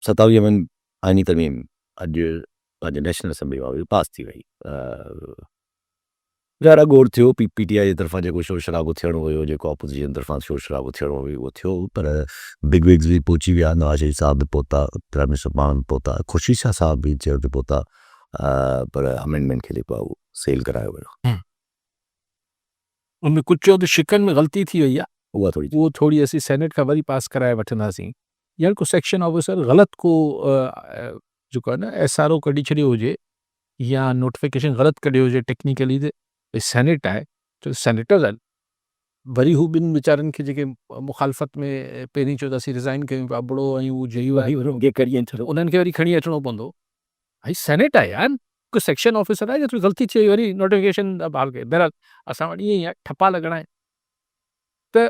ستاويهه ۾ آئيني ترميم اڄ پنهنجي نيشنل اسيمبلي مان به پاس ٿي وئي. ظاهر آهي گوڙ ٿيو، پي پي ٽي آء جي طرفان جيڪو شور شرابو ٿيڻو هيو، جيڪو اپوزيشن طرفان شور شرابو ٿيڻو هيو اهو ٿيو پر بگ وگز به پهچي ويا، نواز شريف صاحب به پهتا، پرائم منسٽر پاڻ به پهتا، خورشيد شاهه صاحب به چيئر تي پهتا پر امينڊمينٽ کي جيڪو آهي اهو سيل ڪرايو ويو. ان ۾ ڪجهه چيو ته شقن ۾ غلطي ٿي وئي آهي، اها ٿوري اهو ٿوري اسين سينيٽ کان وري پاس ڪرائي وٺنداسين يا ڪو سيڪشن آفيسر غلط ڪو جيڪو آهي نه ايس آر او ڪڍي ڇڏيو هجي يا نوٽيفڪيشن غلط ڪڍيو هجي ٽيڪنيڪلي ته ڀئي سينيٽ آهي ڇو ته سينيٽرز آهن وري هو ٻن ويچارن کي جيڪي مخالفت ۾ پهرين چيو ته اسين ريزائن ڪيون پيا ابڙو ۽ هو جي يو آء انهن کي وري کڻي اچڻو پوندو. هي سينيٽ آهي يار ڪو سيڪشن آفيسر آهي جيتري غلطي ٿي وئي وري نوٽيفڪيشن بحال ڪئي بهرحال اسان وٽ ائين ئي آهي ٺپا لڳڻا آهن ته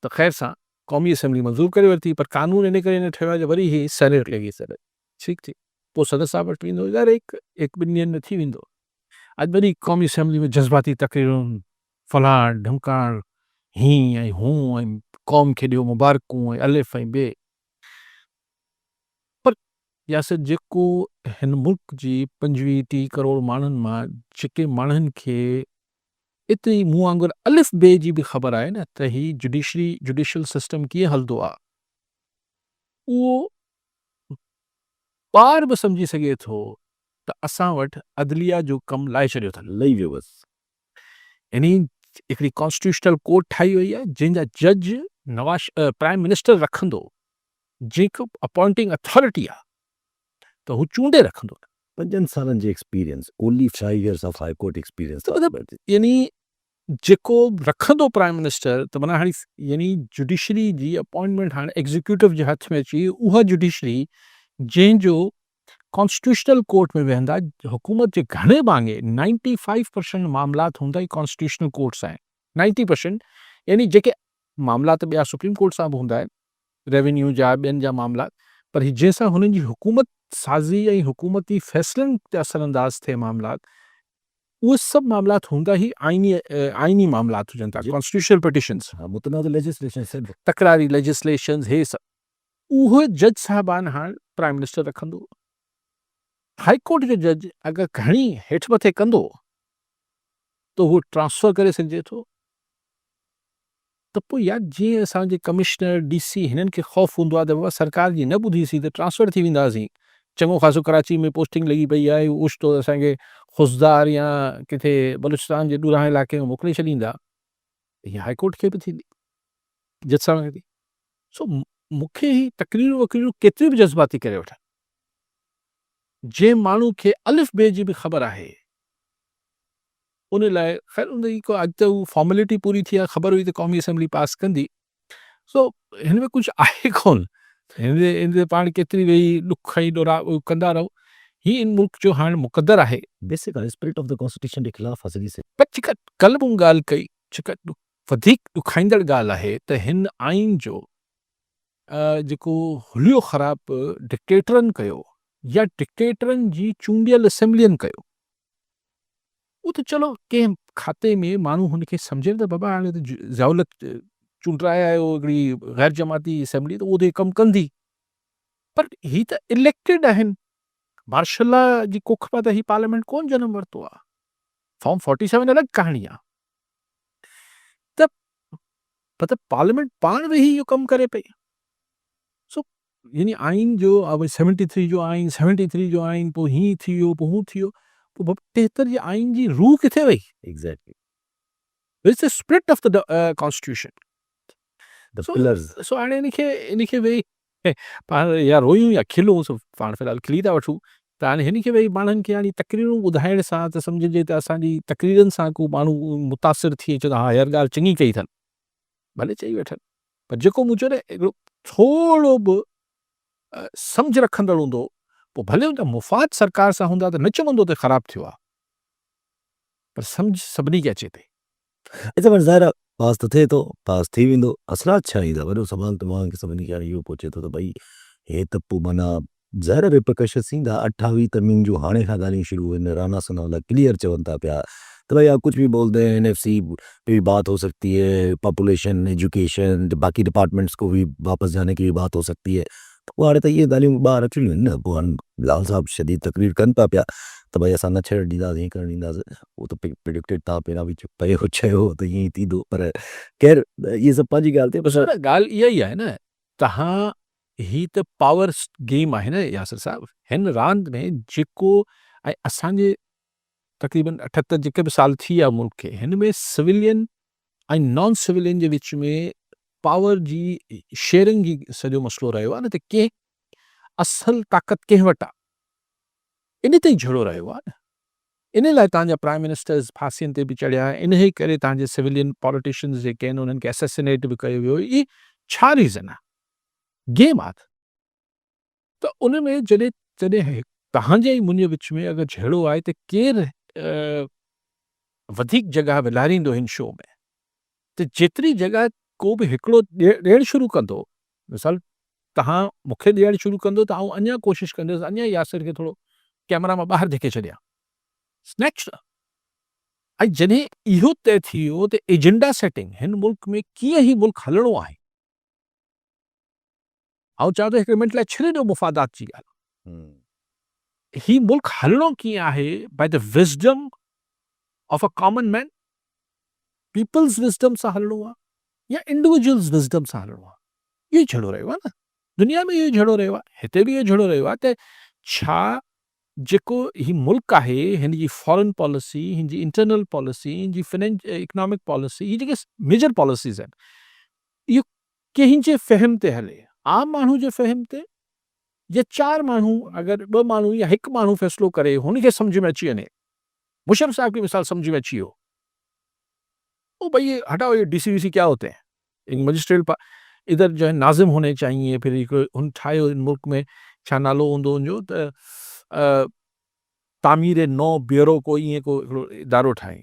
ته خير سان قومي اسيمبلي منظور ڪري ورتي پر قانون ان ڪري نه ٺهيو آهي جو وري هي سينيٽ لڳي سگهي ٺيڪ ٿي پوء صدر صاحب وٽ ويندو ظاهر هڪ هڪ ٻن ڏينهن ۾ ٿي ويندو اڄ وري قومي اسيمبلي ۾ جذباتي تقريرون فلاڻ ڍمڪاڻ هين ۽ هون ۽ قوم کي ڏيو مبارڪون ۽ الف ۽ بي پر ياسر جيڪو هن ملڪ جي 25 30 ڪروڙ ماڻهن مان جيڪي ماڻهن کي ايتري مون وانگر الف بي جي به خبر آهي نه ته هي جڊيشري جڊيشل سسٽم ڪيئن هلندو آ اهو ٻار به سمجهي سگهي ٿو ته اسان وٽ عدليه جو ڪم لاهي ڇڏيو اٿن. لهي ويو بس. يعني هڪڙي ڪانسٽيٽيوشنل ڪورٽ ٺاهي وئي آهي جنهن جا جج نواز پرائم منسٽر رکندو جيڪو اپوائنٽنگ اٿارٽي آ ته هو چونڊي رکندو. پنجن سالن جي experience, only five years of high court experience ته مطلب يعني جيڪو رکندو پرائم منسٽر ته معنيٰ هاڻي يعني جڊيشري جي اپوائنٽمينٽ هاڻي ايگزيڪيوٽو جي هٿ ۾ اچي وئي اها جڊيشري جنهن جو ڪانسٽيٽيوشنل ڪورٽ ۾ ويهندا حڪومت جي گهڻي ڀاڱي 95 پرسنٽ معاملات هوندا ئي ڪانسٽيٽيوشنل ڪورٽ سان آهن 90 پرسنٽ يعني جيڪي معاملا ته ٻيا سپريم ڪورٽ سان به هوندا آهن ريونيو جا ٻين جا معاملا پر هي جنهن سان هنن جي حڪومت سازي ۽ حڪومتي فيصلن تي اثر انداز ٿئي معاملات اهي سڀ معاملات هوندا هي آئيني آئيني معاملات هجن ٿا ڪانسٽيٽيوشنل پٽيشنز متنازع ليجسليشن سڀ تڪراري ليجسليشنز هي سڀ اهي جج صاحبان هاڻ پرائم منسٽر رکندو هائي ڪورٽ جو جج اگر گهڻي هيٺ مٿي ڪندو ته اهو ٽرانسفر ڪري سگهجي ٿو ته پوء يار جيئن اسان جي ڪمشنر، ڊي سي هنن کي خوف هوندو آهي ته بابا سرڪار جي نه ٻڌيسين ته ٽرانسفر ٿي وينداسين، چڱو خاصو ڪراچي ۾ پوسٽنگ لڳي پئي آهي اوچتو اسان کي خضدار يا ڪٿي بلوچستان جي ڏورانهن علائقي ۾ موڪلي ڇڏيندا، ائين هائي ڪورٽ کي به ٿيندي جج صاحب کي ٿي. سو مون کي هي تقريرون وقريرون ڪيتريون به جذباتي ڪري وٺن، جنهن ماڻهو کي الف بي جي به خبر آهي ان لاء خير ان جي ڪو اڄ ته هو فارملٽي پوري ٿي آهي خبر هئي ته قومي اسيمبلي پاس ڪندي سو هن ۾ ڪجهه آهي ڪون هن تي هن تي پاڻ ڪيتري ويهي ڏک ۽ ڏورا ڪندا رهون هي ان ملڪ جو هاڻ مقدر آهي. بيسڪ آهي اسپرٽ آف the constitution جي خلاف آهي سڄي سڄي. پر جيڪا ڪلهه مون ڳالهه ڪئي جيڪا وڌيڪ ڏکائيندڙ ڳالهه آهي ته هن آئين جو جيڪو حليو خراب ڊڪٽيٽرن ڪيو يا ڊڪٽيٽرن جي چونڊيل اسيمبلين ڪيو اهو ته چلو ڪنهن کاتي ۾ ماڻهو هن کي سمجهي نه ته بابا هاڻي ته ضياء الحق چونڊرائي آيو هڪڙي غير جماعتي اسيمبلي ته اهو ته ڪم ڪندي پر هي ته اليڪٽيڊ آهن مارشل لا جي ڪوک مان ته هي پارليامينٽ ڪون جنم ورتو آهي فارم 47 الڳ ڪهاڻي آهي ته مطلب پارليامينٽ پاڻ ويهي اهو ڪم ڪري پئي سو يعني آئين جو 73 جو آئين 73 جو آئين پوء هيئن ٿي ويو پوء هون ٿي ويو پوء بابا 73 جي آئين جي روح ڪٿي وئي؟ Exactly. Where is the spirit of the constitution? The pillars. سو هاڻي ان کي ان کي ويهي پاڻ يا رويون يا کلون سو پاڻ في الحال کلي ٿا وٺون ته هاڻي هن کي ويهي ماڻهن کي هاڻي تقريرون ٻڌائڻ سان ته سمجهجي ته اسان جي تقريرن سان ڪو ماڻهو متاثر ٿئي چئي ته ها يار ڳالهه چڱي ڪئي اٿن ڀلي چئي وٺن پر جيڪو مون چيو نه هڪڙو ٿورو به سمجهه رکندڙ هوندو پوء ڀلي ان جا مفاد سرڪار سان هوندا ته نه چوندو ته خراب ٿيو آهي پر سمجهه سڀني کي اچي ٿي. اچا پر ظاهر آهي پاس ته ٿئي ٿو، پاس ٿي ويندو، اثرات ڇا ايندا؟ وڏو سوال ته ماڻهن کي سڀني کي هاڻي اهو پهچي ٿو ته ڀئي هي ته پوء معنيٰ ظاهر آهي ريپرڪشنس ايندا، اٺاويهه ترميم جون هاڻي کان ڳالهيون شروع آهن، رانا ثناء الله ڪليئر چون ٿا پيا ته ڀئي آپ ڪجهه به بول دين اين ايف سي پي بي بات هو سگتي هي، پاپوليشن، ايجوڪيشن، باقي ڊپارٽمينٽس ڪو بي واپس جاني ڪي بي بات هو سگتي هي. پوء هاڻي ته اهي ڳالهيون ٻاهر اچڻيون آهن نه، پوء هاڻي بلاول صاحب شديد تقرير ڪن ٿا پيا ته ڀئي اسان نه ڇڏڻ ڏينداسين، هيئن ڪرڻ ڏينداسين، اهو ته پريڊڪٽيڊ تان پهريان به پيو چيو هو ته ائين ئي ٿيندو، پر خير اهي سڀ پنهنجي ڳالهه تي. پر ڳالهه اها ئي آهي نه تهان هي ته پاور گيم آهي نه ياسر صاحب، هن راند ۾ جيڪو ۽ اسان جي تقريبن 78 جيڪي به سال ٿي ويا ملڪ کي، هن ۾ سويلين ۽ نان سويلين جي وچ ۾ پاور جي شيئرنگ جي سڄو مسئلو رهيو آهي نه ته ڪنهن اصل طاقت ڪنهن وٽ آهي ان تي ئي جهيڙو رهيو آهي نه، ان لاء توهان جا پرائم منسٽرز ڦاسين تي به چڙهيا، انهيء ڪري توهان جي سويلين پاليٽيشنز جيڪي آهن انهن کي اسيسينيٽ به ڪيو ويو، هي ڇا ريزن آهي؟ گيم آهي ته ان ۾ جڏهن جڏهن توهان جي ۽ منهنجي وچ ۾ اگر جهيڙو آهي ته ڪير وڌيڪ جڳهه ولاريندو هن شو ۾ ته جيتري جڳهه ڪو به هڪڙو ڏيڻ شروع ڪندو، مثال توهان مون کي ڏيڻ شروع ڪندو ته آئون اڃا ڪوشش ڪندس اڃا ياسر کي ٿورو ڪئميرا مان ٻاهر ڌڪي ڇڏيان. It's natural. ۽ جڏهن اهو طئي ٿي ويو ته ايجنڊا سيٽنگ هن ملڪ ۾ ڪيئن هي ملڪ هلڻو آهي. آئون چوان ٿو هڪڙي منٽ لاء ڇڏي ڏيو مفادات جي ڳالهه. هي ملڪ هلڻو ڪيئن آهي by the wisdom of a common man, people's wisdom سان هلڻو آهي يا انڊيويجوئلز وزڊم سان هلڻو آهي. اهو ئي جهيڙو رهيو آهي نه دنيا ۾ اهو ئي جهيڙو رهيو آهي هتي به اهو جهيڙو رهيو آهي ته ڇا جيڪو هي ملڪ آهي هن جي فارن پاليسي هن جي انٽرنل پاليسي هن جي اڪنامڪ پاليسي هي جيڪي ميجر پاليسيز آهن اهو ڪنهن جي فهم تي هلي عام ماڻهو جي فهم تي يا چار ماڻهو اگر ٻه ماڻهو يا هڪ ماڻهو فيصلو ڪري هن کي سمجهه ۾ اچي وڃي مشرف صاحب کي مثال سمجهه ۾ اچي ويو او بھائی یہ ہٹاؤ یہ ڊي سي وي سي کيا ہوتے ہیں ایک مجسٽريل پا ادھر جو ہے ناظم ہونے چاہیے پھر هڪڙو هن ٺاهيو هن ملڪ ۾ ڇا نالو هوندو ان جو ته تعمير نو بيورو ڪو ائين ڪو هڪڙو ادارو ٺاهي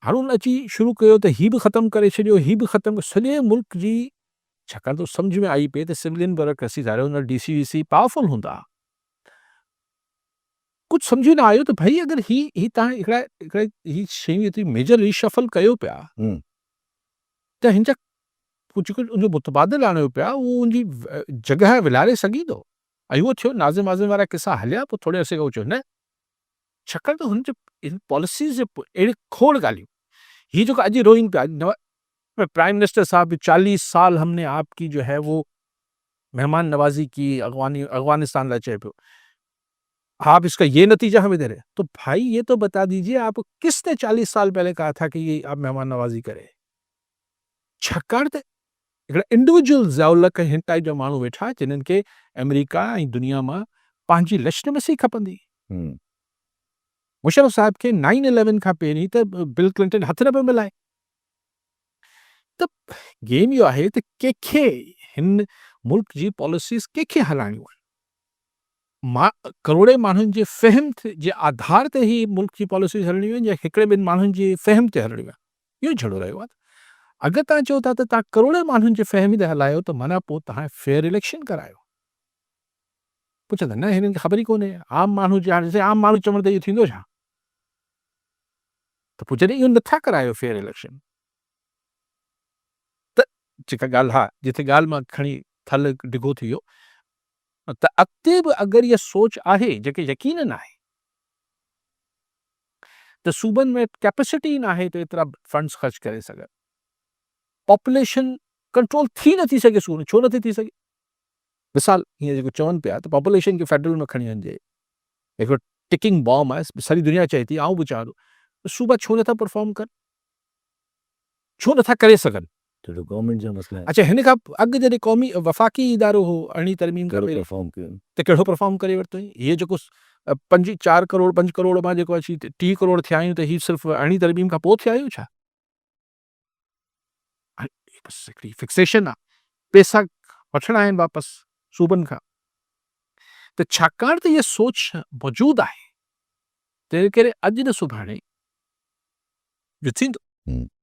هاڻ ان اچي شروع ڪيو ته هي به ختم ڪري ڇڏيو هي به ختم سڄي ملڪ جي ڇاڪاڻ ته سمجھ ۾ آئي پئي ته سولين بيوروڪريسي ظاهر هن ڊي سي وي سي پاورفل هوندا ڪجهه سمجهه نه آيو ته ڀئي اگر هي هي تان هڪڙا هڪڙا هي شيون ايتري ميجر ريشفل ڪيو پيا ته هن جا ڪجهه ڪجهه ان جو متبادل آڻيو پيا اهو ان جي جڳهه ولاري سگهي ٿو ۽ اهو ٿيو ناظم وازم وارا قصا هليا پوء ٿوري عرصي کان چيو نه ڇاڪاڻ ته هن جي پاليسيز جي اهڙي کوڙ ڳالهيون هي جيڪو اڄ روئين پيا پرائم منسٽر صاحب 40 سال هم ني آپ ڪي جو هي وہ مهمان نوازي ڪي افغانستان لاء چئي پيو آپ اس کا یہ نتيجہ ہمیں دے رہے ہیں تو بھائی یہ تو بتا دیجئے آپ کس نے 40 سال پہلے کہا تھا کہ یہ آپ مہمان نوازي کرے ڇاڪاڻ ته هڪڙا انڊيويجوئل ضياء الحق ۽ هن ٽائيپ جا ماڻهو ويٺا جنھن کي آمريڪا ۽ دنيا مان پنهنجي ليجٽمسي کپندي. مشرف صاحب کي نائن اليون کان پهرين ته بل ڪلنٽن هٿ نه پيو ملائي. ته گيم اهو آهي ته ڪنهن کي هن ملڪ جي پاليسيز ڪنهن کي هلائڻيون آهن. ڪروڙين ماڻهن جي فهم جي آڌار تي هي ملڪ جي پاليسيز هلڻيون آهن يا هڪڙي ٻن ماڻهن جي فهم تي هلڻيون آهن اهو جهيڙو رهيو آهي اگر توهان چئو ٿا ته توهان ڪروڙين ماڻهن جي فهم تي هلايو ته معنيٰ پوء توهان فيئر اليڪشن ڪرايو پوء چوندا نه هنن کي خبر ئي ڪونهي عام ماڻهو جي هاڻي عام ماڻهو چوڻ تي اهو ٿيندو ڇا ته پوء جڏهن اهو نٿا ڪرايو فيئر اليڪشن ته جيڪا ڳالهه ها جتي ڳالهه مان کڻي ٿل ڊگهو ٿي ويو ته اڳتي به اگر اها سوچ آهي جيڪي يقينن آهي ته صوبن ۾ ڪيپسٽي ئي ناهي ته ايترا فنڊز خرچ ڪري سگهن پاپوليشن ڪنٽرول ٿي نٿي سگهي صوبن ۾ ڇو نٿي ٿي سگهي مثال هيئن جيڪو چون پيا ته پاپوليشن کي فيڊرل ۾ کڻي وڃجي هڪڙو ٽڪنگ بام آهي سڄي دنيا چئي ٿي آئون به چوان ٿو صوبا ڇو نٿا پرفارم ڪن ڇو نٿا ڪري سگهن؟ ڇو جو گورنمينٽ جا مسئلا آهن. اڇا هن کان اڳ جڏهن قومي وفاقي ادارو هو ارڙهين ترميم کان ڪهڙو پهرين پرفارم ڪيو. ته ڪهڙو پرفارم ڪري ورتو هئين؟ هيء جيڪو پنج چار ڪروڙ پنج ڪروڙ مان جيڪو اچي 30 ڪروڙ ٿيا آهيون ته هي صرف ارڙهين ترميم کان پوء ٿيا آهيون ڇا؟ هي بس هڪڙي فڪسيشن آهي پيسا وٺڻا آهن واپس صوبن کان ته ڇاڪاڻ ته هيء سوچ موجود آهي تنهن ڪري اڄ نه سڀاڻي جو ٿيندو.